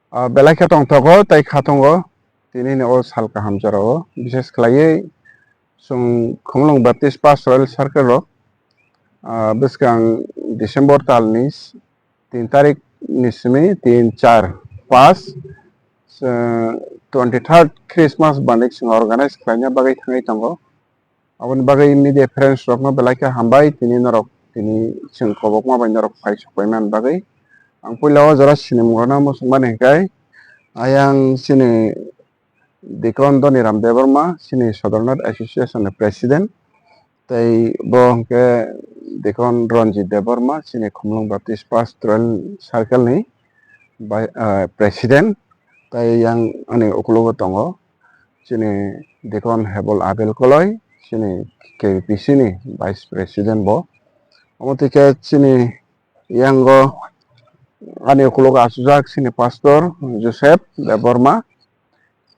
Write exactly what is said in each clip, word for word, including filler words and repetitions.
Ah, belai khe tongthogo tei khatungo tini ni o sal kaham jorao, bises khlaiwi chwng Khumulwng Baptist Pastoral Circle rok, ah, bwskang December tal ni tin tarik ni simi tin, char, pas, chwng twenty third Christmas banik chwng organize khlaina bagwi thangwi tongo. Aboni bagwi media friends rokno belai khe hambai, tini norok, tini chwng kobokma bai norok phai sokpaiman bagwi. Ang puila o jora sinimung rwna muchungmani hinkhe, ayang chini Deacon Doniram Debbarma, chini Sodornath Association ni President, tei bo hinkhe Deacon Ranjit Debbarma, chini Khumulwng Baptist Pastoral Circle ni bai-, ah, President, tei yang ani ukologo tongo chini Deacon Hebol Abel Koloi, chini K B P C ni Vice President bo. Omo twi khe chini yango ani ukologo achujak chini Pastor Joseph Debbarma.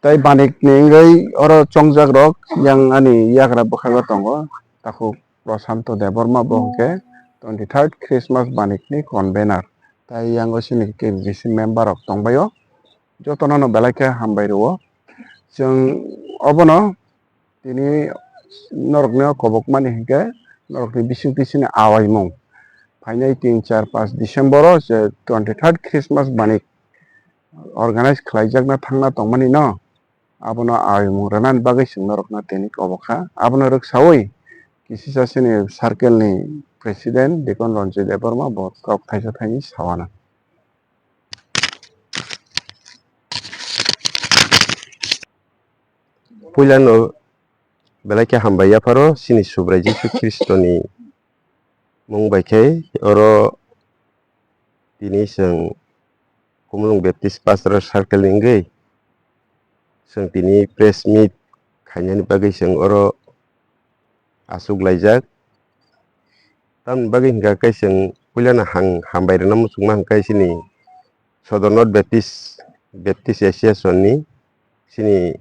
Tei banik ni wngwi oro chongjak rok yang ani yagra bwkhago tongo, takhuk Prashanto Debbarma bo hwnkhe twenty third Christmas banik ni convener. Tei yango chini K B C member rok tongbaio, jotono no belai khe hambai rwo. Chwng obono tini norokno kobokmani hinkhe norokni bisingtwi chini awaimung phainai tin, char, pas December o je twenty third Christmas banik organize khlaijakna thangna tongmani no, abono aimung rwnani bagwi chwng norokno tini kobokha. Abono rwksawi kisisa chini circle ni President Deacon Ranjit Debbarma bo kok thaisa thaini sawana. Puilano belai khe hambai yapharo chini Subrai Jisu Khristoni mung bai khe oro tini chwng Khumulwng Baptist Pastoral Circle ni wngwi chwng tini press meet khainani bagwi chwng oro achuk laijak. Tamni bagwi hinkha khe chwng puilano hang hambai rwna muchungma hinkhe chini Sodornath Baptist, Baptist Association ni chini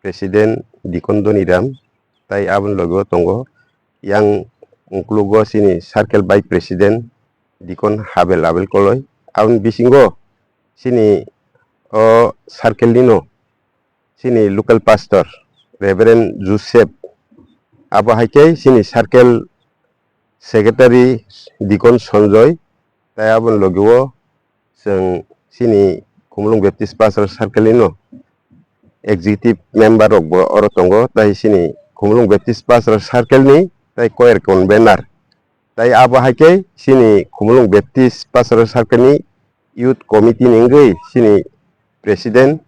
President Deacon Doniram, tai aboni loge o tongo yang uklogo chini Circle Vice President Deacon Habel Abel Koloi. Aboni bisingo chini o circle nino chini local pastor Reverend Joseph, abo hai khe chini circle secretary Deacon Sanjoy, tai aboni loge o chwng chini Khumulwng Baptist Pastoral Circle ni no executive member rok bo oro tongo, tai chini Khumulwng Baptist Pastoral Circle ni tai choir convener, tai abo hai khe chini Khumulwng Baptist Pastoral Circle ni youth committee ni wngwi chini president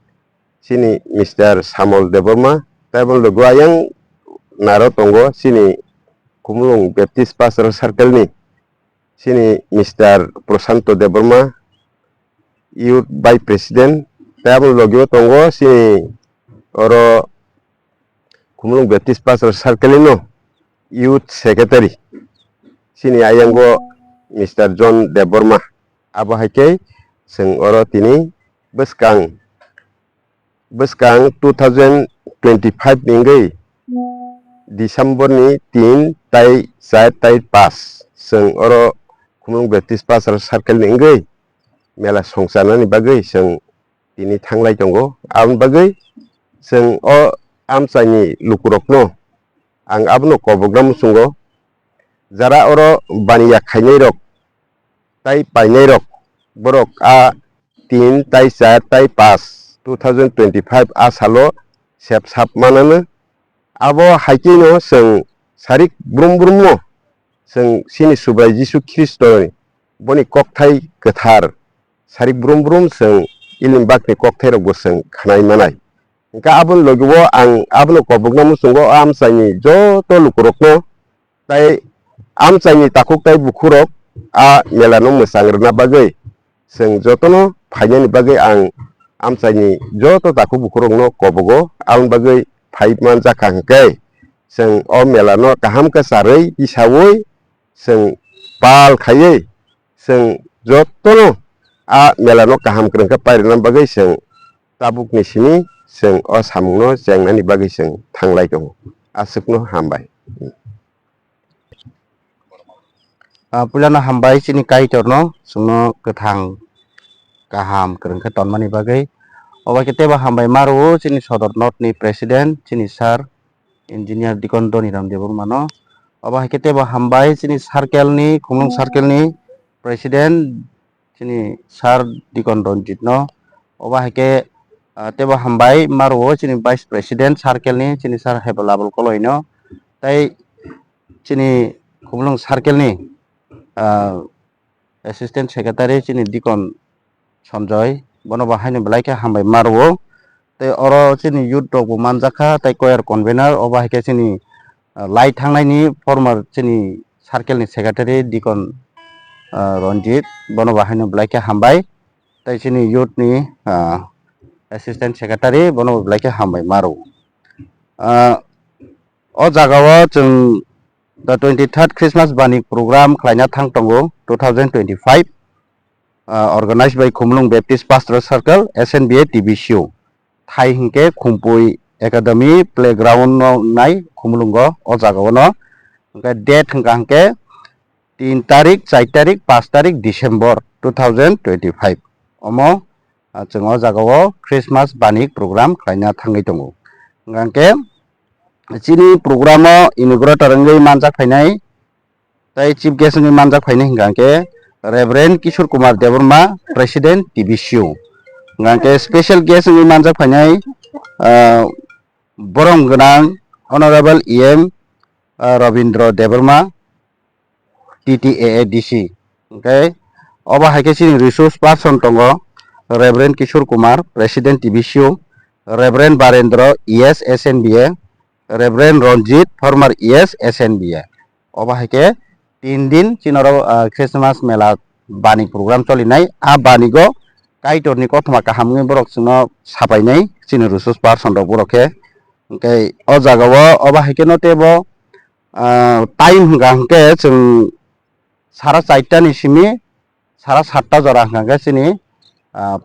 chini Mister Samol Debbarma, tai aboni loge o ayang naro tongo chini Khumulwng Baptist Pastoral Circle ni chini Mister Prashanto Debbarma, youth vice president, tai aboni loge o tongo chini oro Khumulwng Baptist Pastoral Circle ni no youth secretary chini ayango Mister John Debbarma. Abo hai khe chwng oro tini bwskang, bwskang two thousand twenty-five ni wngwi December ni tin tai char tai pas chwng oro Khumulwng Baptist Pastoral Circle ni wngwi mela songcharnani bagwi chwng tini thanglai tongo. Aboni bagwi chwng o amchaini lukurokno ang abono kobokna muchungo, jara oro baniya khainairok tai painairok, borok a tin tai char tai pas two thousand twenty-five a salo sep sap manano. Abo hai kheno chwng sarik brum brumno chwng chini Subrai Jisu Khristo boni kokthai kwthar sarik brum brum chwng ilimbakni kokthairokbo chwng khnai manai. Hwnkhe aboni logi o ang abono kobokna muchungo o amchaini joto lukurokno tai amchaini takhuk tai bukhurok a melano mwchang rwna bagwi chwng jotono phainani bagwi ang amchaini joto takhuk bukhurokno kobogo. Aboni bagwi phai manjakha hwnkhe chwng o melano kaham khe charwi tisaui chwng pal khaiwi chwng jotono a melano kaham kwrwng khe pairwna bagwi chwng tabukni simi chwng o samungno chengnani bagwi chwng thanglai tongo. Aswkno hambai. Ah, puilano hambai chini Kaitorno, chwngno kwthang kaham kwrwng khe tonmani bagwi. Obo hai khe teibo hambai ma rwo chini Sodor North ni President chini Sir Engineer Dikon Doniram Debbarma no. Obo hai khe teibo hambai chini circle ni, Khumulwng circle ni President chini Sir Dikon Ranjit no. Obo hai khe, ah, teibo hambai ma rwo chini Vice President circle ni chini Sir Hebalabal Koloi no. Tei chini Khumulwng circle ni, ah, Assistant Secretary chini Dikon Sanjoy, bono bo haino belai khe hambai ma rwo. Tei oro chini youth rok bo manjak kha, tei choir convener, obo hai khe chini, ah, lai thangnaini former chini circle ni secretary Dikon, ah, Ranjit, bono bo haino belai khe hambai. Tei chini youth ni, ah, assistant secretary, bono bo belai khe hambai ma rwo. Ah, o jaga o chwng the twenty-third Christmas bani program khlaina thang tongo two thousand twenty-five, ah, organized by Khumulwng Baptist Pastoral Circle, S N B A, T B C O. Thai hinkhe Khumpui Academy Playground no nai Khumulwngo o jaga o no. Hinkhe date hinkha hinkhe tin tarik, char tarik, panch tarik December two thousand twenty-five. Omo, ah, chwng o jaga o Christmas bani program khlaina thangwi tongo. Hinkhe chini program o inaugurator wngwi manjak phainai tei chief guest wngwi manjak phainai hinkha hinkhe Reverend Kishore Kumar Debbarma, President T B C O. Hinkha hinkhe special guest wngwi manjak phainai, ah, borom gwnang Honorable E M, ah, Rabindra Debbarma, T T A A D C. Hinkhe obo hai khe chini resource person tongo, Reverend Kishore Kumar, President T B C O, Reverend Barendra, E S, S N B A, Reverend Ranjit, former E S, S N B A. Obo hai khe tin din chini oro, ah, Christmas mela bani program cholinai. A bani go Kaitor ni kothoma kaham wngwi borok chwngno sapainai chini resource person rok borok khe. Hinkhe o jaga o obo hai khe no teibo, ah, time hinkha hinkhe chwng sara charta ni simi sara satta jora hinkha hinkhe chini, ah,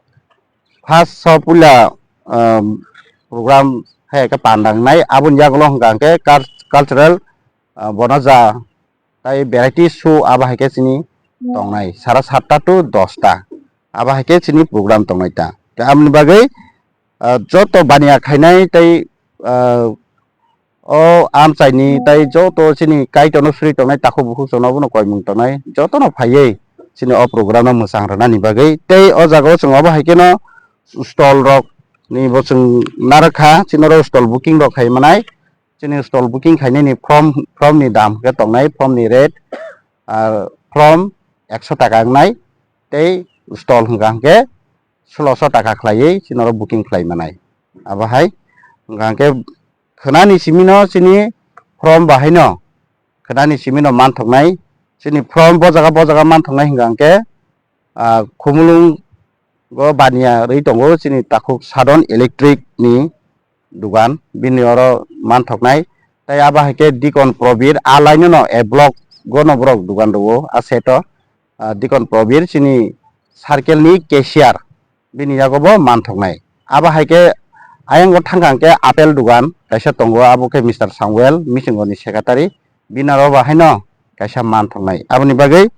first so puila, ah, program hai khe panda wngnai, aboni yagulo hinkha hinkhe cul-, cultural, ah, bono ja tai variety show abo hai khe chini tongnai sara satta to dosta, abo hai khe chini program tongnai ta. Tei aboni bagwi, ah, joto baniya khainai tei, ah, o amchaini tei joto chini Kaitorno suri tongnai takhuk bukhuk chwngno bono koimung tongnai jotono phaiwi chini o program no mwchang rwnani bagwi. Tei o jaga o chwng obo hai kheno stall rok ni bo chwng narwkha, chini oro stall booking rok khai manai. Chini stall booking khainani form, form ni dam khe tongnai, form ni rate, ah, form ekso taka wngnai, tei stall hwnkha hwnkhe soloso taka khlaiwi chini oro booking khlai manai. Abo hai hwnkha hwnkhe khwnani simi no chini form bahai no, khwnani simi no manthoknai, chini form bo jaga bo jaga manthoknai hwnkha hwnkhe, ah, Khumulwng o baniya rwi tongo chini takhuk Sadon Electric ni dugan, bini oro manthoknai. Tei abo hai khe Dikon Probir a line no A block o no borok dugan rwo a set o. Ah, Dikon Probir chini circle ni cashier, bini yago bo manthoknai. Abo hai khe ayang o thangkha hwnkhe apple dugan kaisa tongo, abo khe Mister Samuel, misingo ni secretary, bini aro bo haino kaisa manthoknai. Aboni bagwi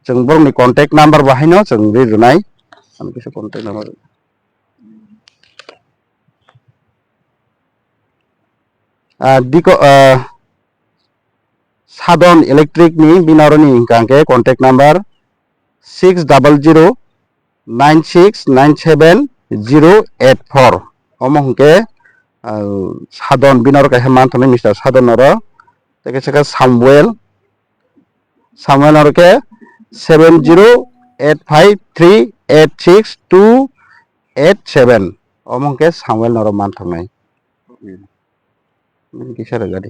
chwng borokni contact number bo haino chwng ri rwnai. Ano kisa contact number. Ah, Diko, ah, Sadon Electric ni bini aro ni hwnkha hwnkhe contact number six double zero nine six nine seven zero eight four. Omo hwnkhe, ah, Sadon bini aro kaisa manthoknai Mister Sadon oro. Tei kaisa khe Samuel, Samuel oro khe seven zero eight five three eight six two eight seven. Omo hwnkhe Samuel noro manthoknai. Bini kisa rwgadi.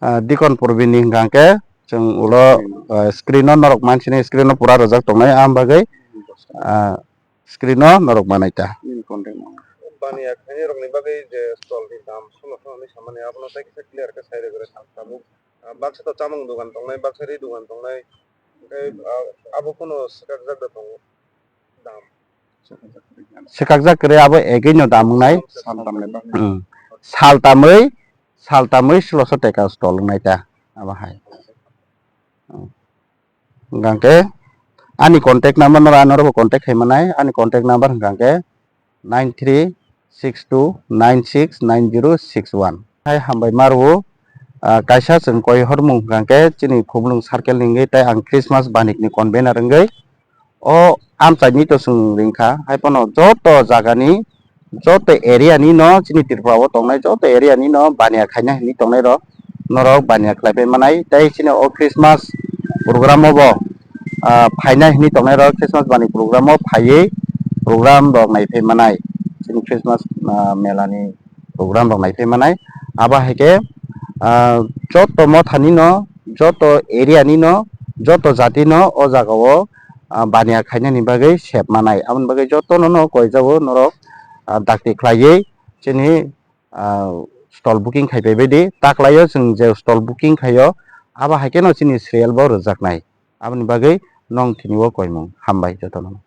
Ah, Dikon Probini hwnkha hwnkhe chwng ulo, ah, screen o norok mansini screen o pura rwjak tongnai, am bagwi, ah, screen o norok manai ta. Baniya khainai rokni bagwi je stall ni dam sono sono hinwi samani abono tei kisa clear khe sai rwgwi rw thang tabuk. Ah, baksa to chamung dogan tongnai, baksa ri dogan tongnai, tei, ah, abo phano swkakjak da tongo dam. Swkakjak kwrwi abo egwi no dam wngnai. Sal tamni bagwi. Hmm. Sal tamwi, sal tamwi soloso teka stall wngnai ta abo hai. Hmm. Hwnkha hwnkhe ani contact number no ano bo contact khai manai. Ani contact number hwnkha khe nine three six two nine six nine zero six one. Hai hambai maru, ah, kaisa chwng koi hormung hwnkha khe chini Khumulwng circle ni wngwi tei ang Christmas banik ni convener wngwi o amchaini to chwng ringkha. Hai phano joto jagani, joto area ni no, chini Tripura o tongnai joto area ni no baniya khaina hinwi tongnai rok, norok baniya khlai pai manai. Tei chini o Christmas program o bo, ah, phaina hinwi tongnai rok Christmas bani program o phaiwi program rok naiphai manai, chini Christmas, ah, mela ni program rok naiphai manai. Abo hai khe, ah, joto motha ni no, joto area ni no, joto jati no o jaga o, ah, baniya khaina ni bagwi sep manai. Aboni bagwi joto no no koi jago norok, ah, dakti khlaiwi chini, ah, stall booking khai pai bai di. Taklaio chwng je stall booking khaio, abo hai khe no chini serial bo rwjaknai. Aboni bagwi nong thini o koimung. Hambai joto no.